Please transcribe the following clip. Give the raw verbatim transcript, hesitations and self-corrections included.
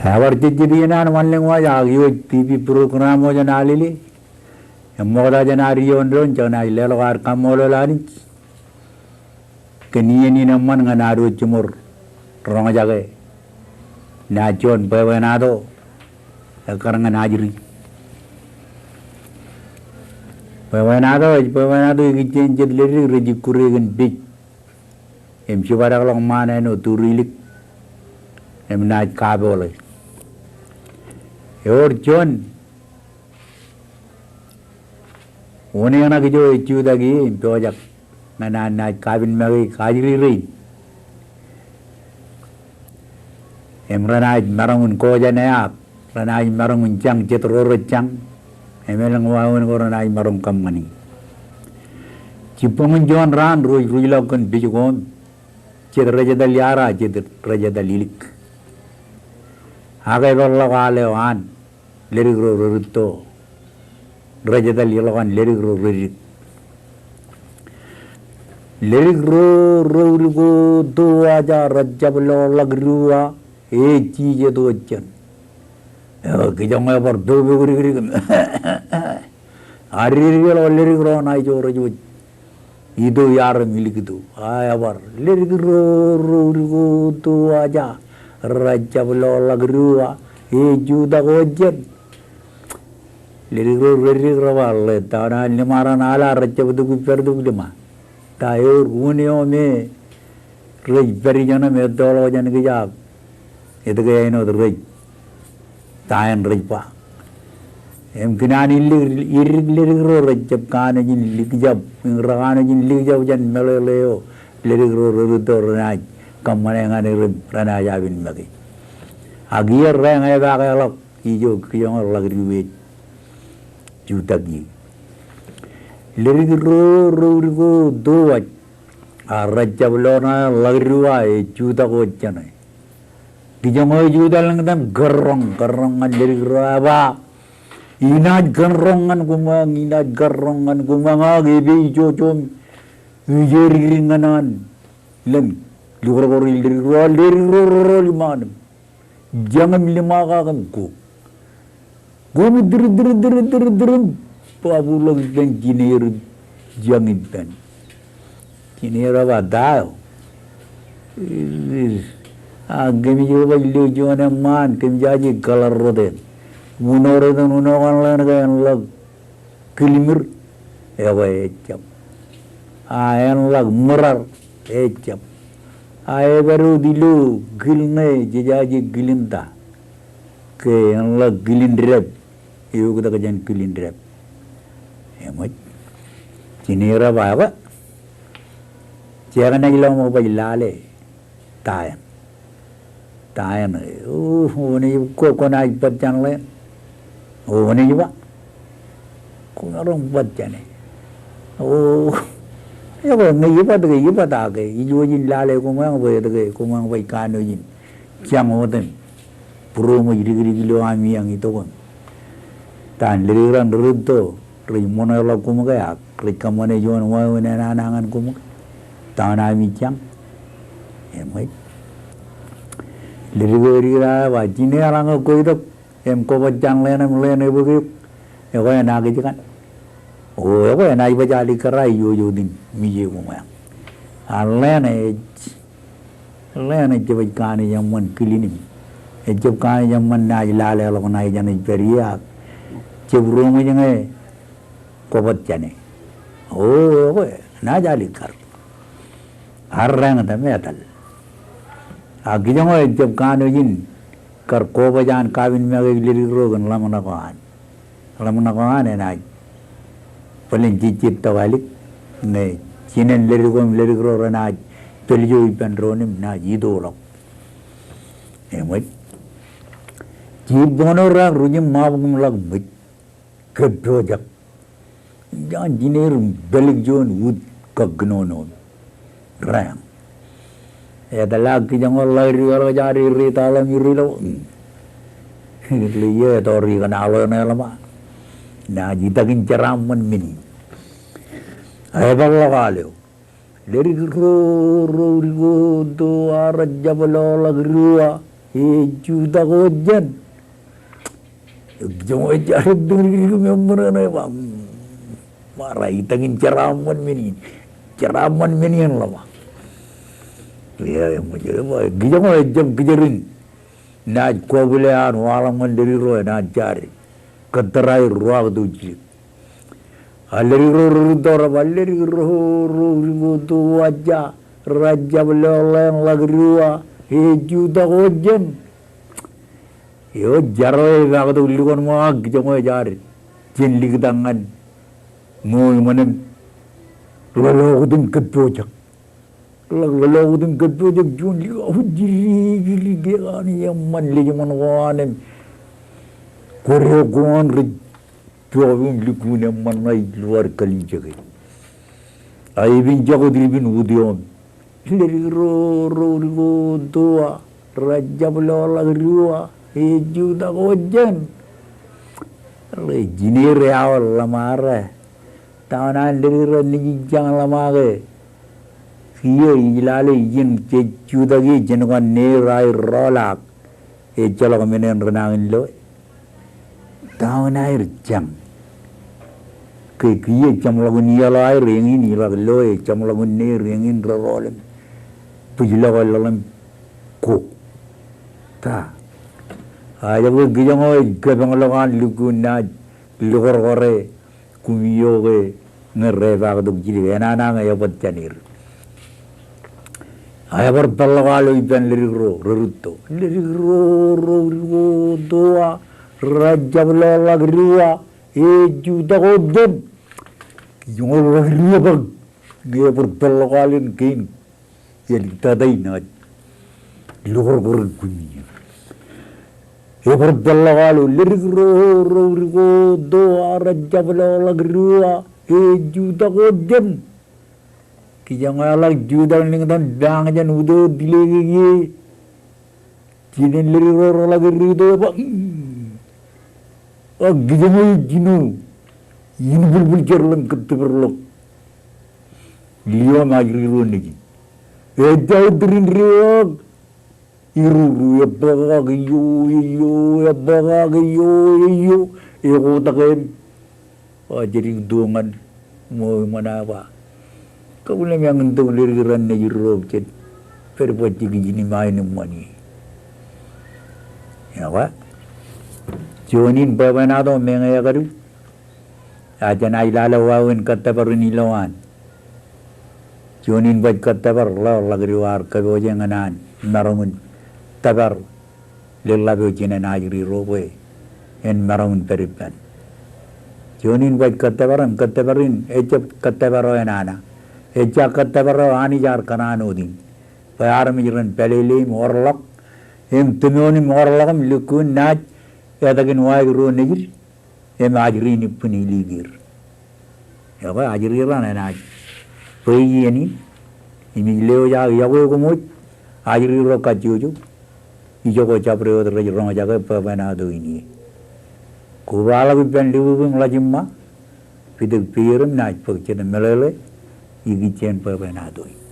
Ebar jejjet iien an wanlōñ waj ak iwōj TV program eo jān Alele. Im ṃokta jān ad iioon doon, jekōṇaan leḷọk ad kaṃṃoolol Anij kōn iien in eṃṃan ñan ad wōj jiṃor roñjake naaj juon bwebwenato ekkar ñan ajri. Bwebwenato ej bwebwenato ikijjien jet ledik rej ikkure kōn pej im jibadekḷọk ṃaan āinwōt turilik im naaj kapoole. Ewōr juon wūn eṇ ak ijo ej jutak ie im pojak ñan an naaj kapin make ajri rein. Im renaaj maroñ in kōjane ak renaaj maroñ in jañ jet ro rej jañ. Im elōñ wāween ko renaaj maroñ kōṃṃani. Jibboñin juon raan ro ej ruj ḷọk kōn pej ko im jet rej etal iara, jet rej etal ilik. Ak epeḷḷọk al eo an ledik ro rerūtto rej etal iḷọk an ledik ro redik. Ledik ro redik ko to aja rejjab lo ḷak rua ej jijet wōt jān. Eo, kijoñ ebar pokpok dikdik. Ad dikdik ḷọk ledik ro ṇa ijo rej wōj ito iar im ilikto. A ebar ledik ro redik ko to aja rejjab lo ḷak rua ej jutak wōt jān. Ledik ro redik re ba ḷe ta ṇa lima raṇ ala rejjab tok ippād tok lima. Ta ewōr wūn eo me rej pād ijeṇ im ettoḷọk jān kōj ak etke āinwōt rej ta eṇ rej ba. Im kōn an ilik, idik ledik ro rejjab kanooj in likjab, im rekanooj in likjab jān meḷeḷe eo ledik ro rerūtto renaaj kōṃṃane ñan er im renaaj apin make. Ak iiō rein epaake ḷọk ijo kijoñe ḷak rua ej jutak ie. Ledik ro redik ko to aja rejjab lo ṇa ḷak rua ej jutak wōt jāne. Kijoñe ej etal ñan kōn roñ, kōn roñ ñan ledik ro eba, inaaj kōn roñ ñan koṃeañ, inaaj kōn roñ ñan koṃeañ ak epe ijo jom ijo dikdik ñan an lōñ. Lukorkor in ledik ro, ledik ro roro liṃaan im jañ im liṃakak im ko. Koṃ itūr, itūr, itūr, itūr, itūr im ba buḷọk ippān jineer im jañ ippān. Jineer eba ta eo. A kōmij baj lo juon eṃṃaan, kōmij aje kaḷar rot eṇ. Uno rot eṇ, uno kaṇ ḷeṇ ke eṇ ḷọk kilmir, ekwe ejjab. A eṇ ḷọk ṃōrar, ejjab. A epād wōt ilo kil ñe jej aje kilin ta. Ke eṇ ḷọk kilin dāp, eoktak jān kilin dāp. Eṃōj. Jineer eba ekwe. Jekōṇaan ḷọk ṃōk baj lale. Ta eṇ. Ta eṇ, o, oṇeej, kwō, kwō naaj bōk jān ḷeṇ. O, oṇeej ba. Kwō maroñ bōk jāne. O, ekwe ñe ibat ke, ibat ak ke, ij wōj in lale koṃeañ bwe etke, koṃeañ bwe kanooj in jañ wōt im būroṃōj dikdik ilo ami eañ itok im ta an ledik raṇ rerūtto rej ṃoṇe ḷọk koṃ ke ak rej kōṃṃane juon wāween enana ñan koṃ ke ta an ami jañ. Eṃōj. Ledik eo dikdik eo eba, jineer, ñe kwō itok im kwō bōk jān ḷeṇ im ḷeṇ ebōk eok, ekwe enaaj kajjitōk. O, ekwe enaaj baj alikkar, a ijo wōj wōt in mije koṃeañ. A ḷeṇ ej Ḷeṇ ejjab kanooj eṃṃan kilin im ejjab kanooj eṃṃan naaj lale ḷọk ṇa ijeṇ ej pād ie ak jab būroṃōj ñe kwō bōk jāne. O, ekwe naaj alikkar. Ak rein etal. Ak kijoñe ejjab kanooj in kar koba jān kapin make eo ledik ro kōn ḷōmṇak eo an. Ḷōmṇak eo an enaaj bōlen jejjet tokālik ñe jinen ledik ko im ledik ro renaaj pād ijo ippān doon im naaj itoḷọk. Eṃōj. Jibboñōn eo reañ ruj im ṃaabok im ḷak ṃōj. Kōppojak. Jān jineer im pālik juon ut kōknono. Reañ. Etōḷọk kijoñe ḷak dik eo ḷọk jān ri ri taḷ im ri ri lo. Ri ri etōr ikōṇaan ḷeṇ eḷap. Naaj itak in jeraaṃṃan men in. Epeḷḷọk al eo. Ledik ro, ro dik ko to a rejjab lo ḷak rua. Ej jutak ojān. Kijoñ eo ej jarin tōñdik im eṃṃan ṇe ba, mm, ṃaara ij itak in jeraaṃṃan men in. Jeraaṃṃan men in ḷōṃa. Ia, eṃōj eo ba, kijoñ eo ejjab kijer in naaj kobwile an waḷọk ñan ledik ro enaaj jarin. Kōttōr aer ruwaaktok jidik. A ledik ro rūtto rej ba, ledik ro, ro rūtto rej jab lọḷọk ḷak diwa, ej jutak ojān. Eo jar eo epaaktok lukkuun ṃōk ak kijoñ eo ej ad jān liktak ñan ṃool ṃōn im ḷōḷọọkut im kōppojak. Ḷak ḷōḷọọkut im kōppojak juon likao jidik, jidik, ekanooj eṃṃan lejṃoṇ ko an im kwōdeo ko an rej pok im lukkuun eṃṃan ṇa ej luwad kalimjeke. A epen jako ipin wūtiō im ledik ro, ro rūtto rej jab lọḷọk diwa, ej jutak ojān. Ḷe, jineer eaor ḷōṃa ro. Ta eo an ledik ro nejejjañ ḷōṃa ke. Kiiō ij lale ijin jej jutak ie jān kōn neer aer roḷọk. Ejjeḷọk men en renañin loe. Ta eo an aer jañ. Ke kiiō jeṃḷọkin iaḷ aer eñin iḷak loe, jeṃḷọkin neer eñin reroḷ im bwijlọk ḷọk im ko. Ta. A ej ke kijoñ eo ej kōpeñḷọk an lukkuun naaj lukōrkōre kumi eo ke ñe repaaktok jidik, enana ñe ebar jān er. A ebar peḷḷọk al eo ippān ledik ro, rerūtto. Ledik ro, ro rūtto rej jab lọḷọk diwa, ej jutak ojān. Kijoñ eo rej diwōjrak ñe ebar peḷḷọk al in kein Āliktata in ej lukōrkōre kumi eo. Ebar peḷḷọk al eo, ledik ro, ro rūtto rej jab lọḷọk diwa, ej jutak ojān. Kijoñ eo eḷak jutak ṇe etan bañ jān wūtiō eo tilekeke. Jinen ledik ro reḷak rūtto eo ba, mm. A kijoñ eo ej jino, in bulbul jeorḷọk im kōttōpar ḷọk. Lio im ajri ro nejin. Ejja eo tirin diwōjrak. Iruru, ebōkak eo, eo, ebōkak eo, eo, ekotak im. A, jet ikto ñan ṃool ṃōn eo ba, kōbwilōñ eñin tok ledik ro nejin ro jet pād bajjek ijin im aenōṃṃan ie. Ekwe. Juon in bwebwenato meñe ekadu. A, jān ij lale wāween kōttōpar in ilowaan. Juon in baj kōttōpar ḷọk, ḷọk diwa ar kōpooje ñan an maroñ in tōpar leḷḷap eo jinen ajri ro bwe en maroñ in pād ippān. Juon in baj kōttōpar im kōttōpar in ejjab kōttōpar eo enana. Ejja kōttōpar eo Anij ear kōṇaan wōt in. Bwe armej ren pālele im orḷọk im tōmoon im orḷọk im lukkuun naaj etakin waik ro nejid im ajri in ippān iliik er. Ekwe ajri raṇ enaaj bwe iien in im ij lewōj aō yokwe koṃ wōj ajri ro kajjojo. Ijoko jabdewōt rej roñjake bwebwenato in ie. Kobaḷọk ippān libukwi im ḷajiṃṃa. Pitōk pier im naaj bōk jet meḷeḷe ikijjien bwebwenato in.